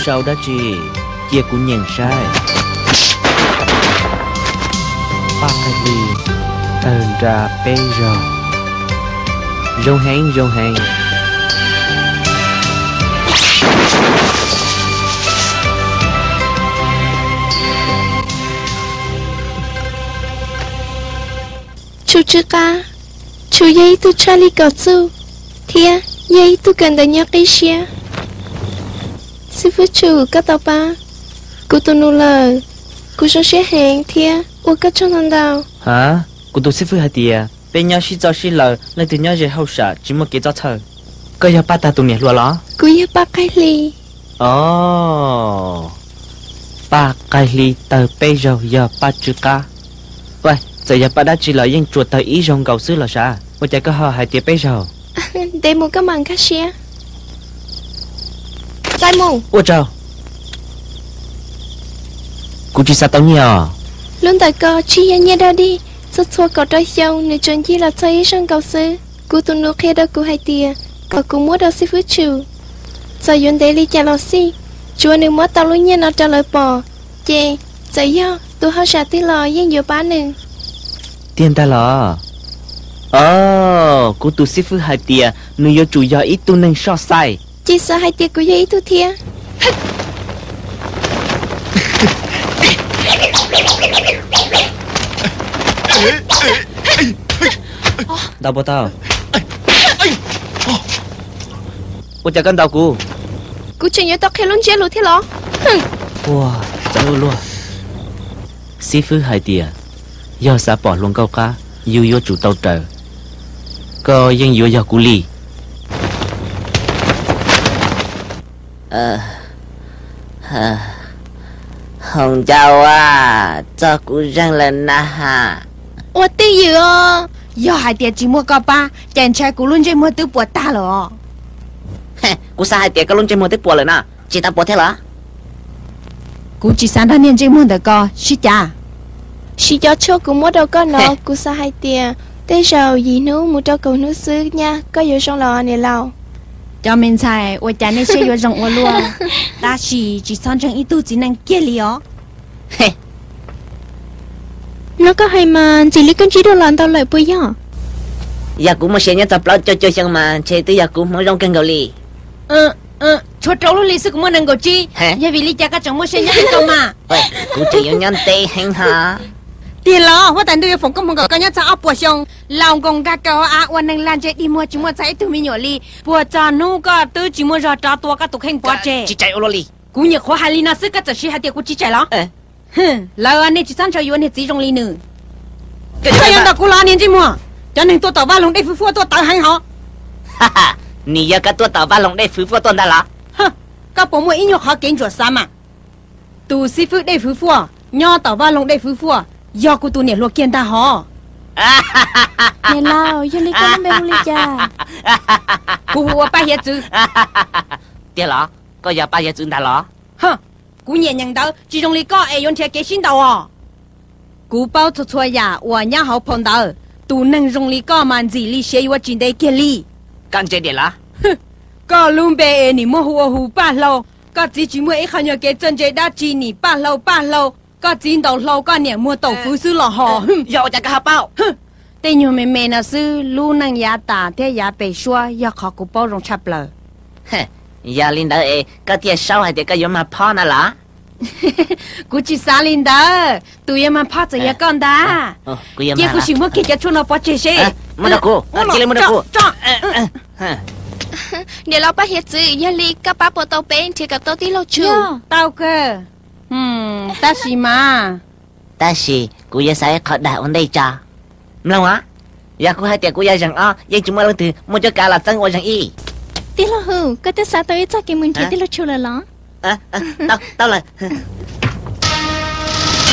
rau dab tsi? Cia kuv nyeem saib. Paj qaig hli tawg nra peb zaug. Zoo heev, zoo heev. Tsum tsw qab, Tsum yog ib tug tshaj li kaum txuj, thiab yog ib tug kawm ntawv nyob qib siab. Xib fwb Tsum, koj tau pab kuv tus nus lawm, kuv zoo siab heev thiab ua koj tsaug ntau ntau. Ha, kuv tus xib fwb hais tias peb nyob sib txoj sib law, leej twg nyob ze hauj sam tsis muaj kev txob txhawj. Koj yog Paj Tag tus niam hluas los? Kuv yog Paj Qaig Hli. Os, Paj Qaig Hli tawg peb zaug yog Paj Tsw Qab. Txawm yog Paj dab tsi los yeej tsuas tawg ib zaug nkaus xwb los sav, ua cas koj ho hais tias peb zaug? Ntev mus koj mam nkag siab. Txais mus. Ua tsaug. Kuv tsis xav tau nyiaj os. Lub ntawm ko tsis yog nyiaj dog dig, txhua txhua kaum rau xyoo nws tsuas ncig los txog ib zaug nkaus xwb. Kuv tus nus qhia rau kuv hais tias kom kuv muab rau xib fwb Tsum. Txawm yuav ntev li cas los xij, tsuav nws muab tau lub nyiaj no rau lawv pom, ces txawm yog tus hauj sam twg los yeej yuav pab nws. Tiag ntag los? Os, kuv tus xib fwb hais tias nws yuav tsum yog ib tug neeg soj xaij. Ces xav hais tias kuv yog ib tug thiab. Ntaus puas tau? Ua cas koj ntaus kuv? Kuv tseem yuav tau qhia lub ntsiab lus thiab los? Ua, txawv ua luaj. Xib fwb hais tias yog xav pom hluas nkauj qab, yus yuav tsum tau raws. Koj yeej yuav yog kuv li. Hoo Ncau a, txog kuv zeeg lawm na has. Ua twj ywm os, yog hais tias tsis muaj koj pab ces ntshai kuv lub ntsej muag twb puas tag lawm os. Kuv xav hais tias koj lub ntsej muag twb puas lawm no, tsis tau puas thiab los? Kuv tsis xav nrog niag ntsej muag ntawm ko sib cav. Siv cov tshuaj kuv muab rau koj no, kuv xav hais tias tej zaum yim hnub mus rau kaum hnub xwb nyaj koj yuav zoo los niam laus. Cov me ntxhais, ua cas nej siab yuav zoo ua luaj, tab sis tsis txhob ntseeg ib tug txiv neej kiag li os. Mloog koj hais mas ntxim li koj ntsib dua los ntau lawm puas yog? Yog kuv muaj sia nyob txog plaub caug cuaj xyoo mas ntshe twb yog kuv hmoov zoo kawg nkaus li. Tshuav rau lub hli xwb kuv muaj nees nkaum tsib, yog vim li cas koj tseem muaj sia nyob li ko mas? Kuv tseem yuav nyob ntev heev hos. Tiag los, huab tais ntuj yuav foom koob hmoov kom koj nyob txog ob puas xyoo, laus nkoos nkag kaus av ua neeg lag ntseg dig muag tsis muaj txog ib tug me nyuam li. Puag txog hnub koj twb tsis muaj zog rov tua koj tus kheej pov tseg. Tsis ua luaj li. Kuv nyuam qhuav hais li no xwb koj txawm siv hais tias kuv tsis tseem los? Lawv, nej tsis txhob ntshaw yuav niag txiv zoo li nws. Koj yuav ntawm kuv los niag ntsej muag? Cov neeg tuaj tom vaj loog dej fwv fuaj tuaj tawv heev hos. Nim yog koj tuaj tom vaj loog dej fwv fuaj tuaj ntag los? Koj puas muaj ib nyuag qhov kev ntsuam xav mas? Tus xib fwb dej fwv fuaj nyob tom vaj loog dej fwv fuaj yog kuv tus niam hluas kiag ntag hos. Niam laus, yog li koj lub npe hu li cas? Kuv hu ua Paj Hiav Txwv. Tiag los? Koj yog Paj Hiav Txwv ntag los? Kuv nyiam nyeem ntawv, tsis zoo li koj es yuav nrhiav kev sib ntaus os. Kuv paub txhua txhua yam uas nyob hauv phau ntawv, tus neeg zoo li koj mas ntxim li siav yuav tsis ntev kiag li. Koj ntse diam los? Koj lub npe es nim muab hu ua hu Paj Hlau, koj txiv tsis muaj ib qho nyuag kev txawj ntse dab tsi nim Paj Hlau Paj Hlau, koj txiv ntaus hlau koj niam muag taum fwv xwb los hos. Yog ua cas koj ho paub? Tej nyuag me me no xwb lub neej yav tas thiab yav pem suab yog qhov kuv paub zoo tshaj plaws. Yog li ntawd es koj thiaj saub hais tias koj yuav mag phob na los? Kuv tsis xav li ntawd, tus yuav mag phob txawm yog koj ntag. Cia kuv sim muab kiag cov tshuaj no pov tseg seb. Muab rau kuv, cia li muab rau kuv. Niam laus Paj Hiav Txwv, yog li koj pab puas tau peb nrhiav kom tau tij laug Tsum? Tau kawg, tab sis mas. Tab sis kuv yuav xav ib qho dag ua ntej tso. Mloog os, yog kuv hais tias kuv yog zeem ob yeej tsis muaj leej twg muaj cuab kav los txeeb ua zeem ib. Tij laug Hwm, koj twb xav tau ib txoj kev mus nrhiav tij laug Tsum lawm los? Tau lawm.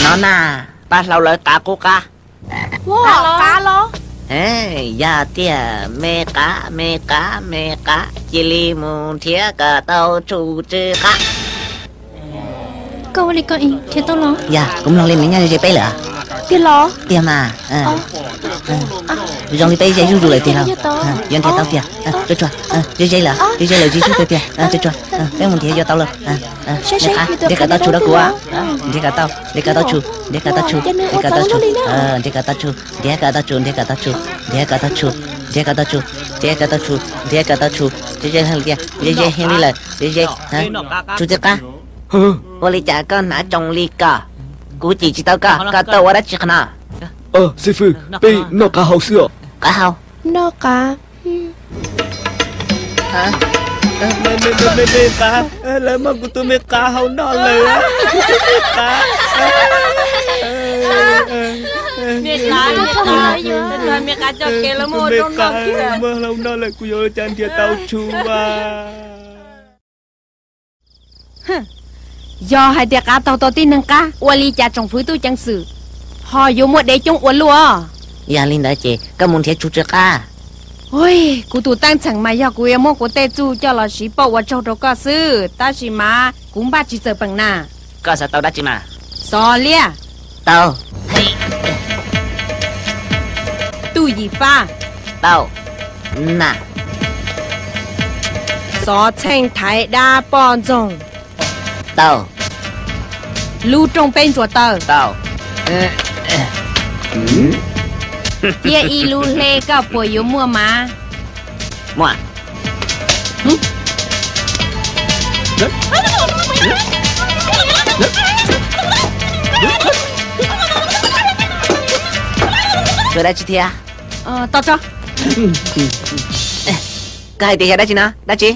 No na, Paj Hlau lawv qav qub qab. Yog tiag, me qav me qav me qav, cia li mus nrhiav kom tau Tsum tsw qab. Koj ua li ko nrhiav tau los? Yog, kuv mloog li nws nyob ze peb lawm. Tiag los? Tiag mas. Zoo li peb ze zuj zus lawm tiag lauj. Yuav nrhiav tau tiag. Tsuag tsuag, ze ze lawm, ze ze lawm, ze zuj zus tiag. Tsuag tsuag, peb mus nrhiav yuav tau lawm. Nrhiav kom tau tsuag rau kuv. Nrhiav kom tau, nrhiav kom tau tsuag, nrhiav kom tau tsuag, nrhiav kom tau tsuag, nrhiav kom tau tsuag, nrhiav kom tau tsuag, nrhiav kom tau tsuag, nrhiav kom tau tsuag, nrhiav kom tau tsuag, nrhiav kom tau tsuag, nrhiav kom tau tsuag, ze ze heev li tiag, ze ze heev li lawm, ze ze. Tsuj txiv qab, ua li cas koj hnav tsoo li ko? Kuv cim tsis tau koj, koj tuaj ua dab tsi qhov no? Xib fwb, peb noj qav haus xwb os. Qav haus? Noj qav. Me qav, lawv muab kuv tus me qav haus noj lawm. Me qav, me qav coj kev lawv muab ua rau noj, muab haus noj lawm, kuv yuav ua cas nrhiav tau tsuag a? Yog hais tias qav taug tau tib neeg qab, ua li cas tsoom fwv tub ceev xwm ho yuav muaj dev coob ua luaj? Yog li ntawd ces koj mus nrhiav tsuag tsw qab. Ui, kuv tus teeb txheem mas yog kuv yuav muab kuv tej txuj coj los siv pauj ua tsaug rau koj xwb, tab sis mas kuv npaj tsis txawm peem na. Koj xav tau dab tsi mas? Xov liab. Tau. Tuj yim fab. Tau. Na. Xov txheej thaiv dab poj ntxoog. Tau. Lub rooj peb ntsuas taw. Tau. Thiab ib lub hleb, koj puas yuav muaj mas? Muaj. Tsuas dab tsi thiab? Tau tso. Koj hais tias yog dab tsi no? Dab tsi?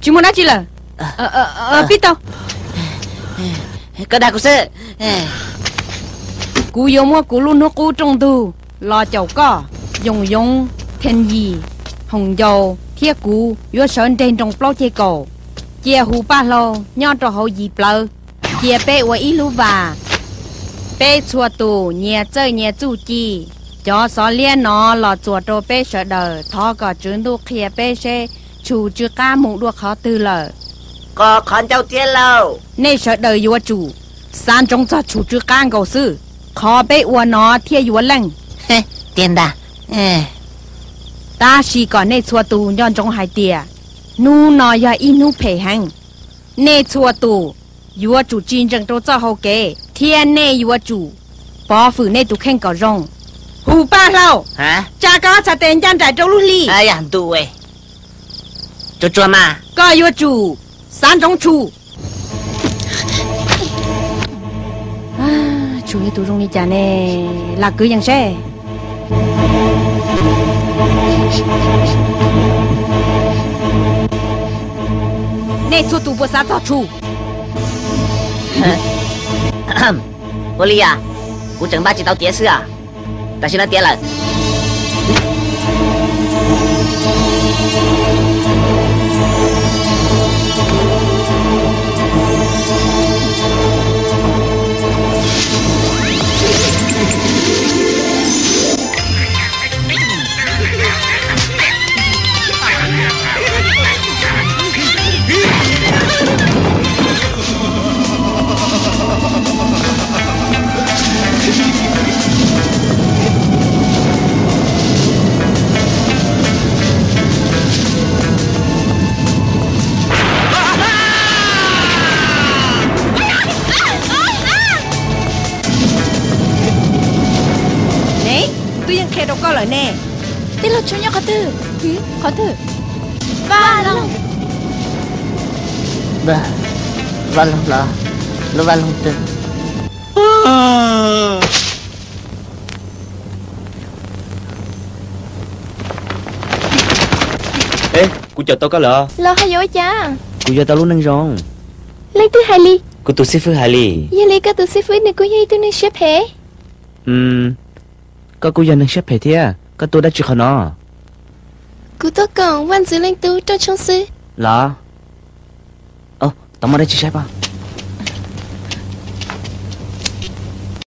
Tsis muaj dab tsi lawm. Pib tau. Koj dag kuv xwb. Kuv yuav muab kuv lub hnub qub rooj ntug los caum koj, Yoos Yoov, Theej Yim, Hoom Ncaus thiab kuv yuav sawv nreg nroos plaub ceg kaum, cia Hu Paj Hlau nyob rau hauv yim plawv, cia peb ua ib lub vas. Peb txhua tus nyias txawj nyias txuj ci. Cov xov liab no los txuas rau peb sawv daws, thov kom tswv ntuj qhia peb seb tshum tsw qab mus dua qhov twg lawm. Qos qhov ncauj thiab lauj. Nej sawv daws yuav tsum xav ntsoov txog tshum tsw qab nkaus xwb, qhov peb ua no thiaj yuav leej. Tiag ntag. Tab sis kom nej txhua tus nco ntsoov hais tias hnub no yog ib hnub phem heev. Nej txhua tus yuav tsum tsis ntsees rau txoj hau kev, thiab nej yuav tsum pov fwm nej tus kheej kom zoo. Hu Paj Hlau, tsa koj ob txhais tes ncaj nraim rau lub hli. Ntuj, tsuag tsuag mas. Koj yuav tsum xav ntsoov tshum. Tshum yog tus zoo li cas ne? Lam kwv yees seb. Nej txhua tus puas xav txog tshum? Ua li yam, kuv tseem npaj tsis tau tiav xwb os. Tam sim no tiav lawm. Ne, kuv twb yeej qhia rau koj lawm ne. Tij laug Tshuv nyob qhov twg? Qhov twg? Vaj loog. Vaj loog los? Lub vaj loog twg? Kuv caum tau koj lawm. Los hais yuav ua cas? Kuv yuav tau lub neej zoo. Leej twg hais li? Kuv tus xib fwb hais li. Yog li koj tus xib fwb nws kuj yog ib tug neeg siab phem. Koj kuj yog neeg siab phem thiab, koj tuaj dab tsi qhov no? Kuv tuaj koom vaj ntxwv leej tub rooj tshoob xwb. Los? Tau muaj dab tsi saib pab.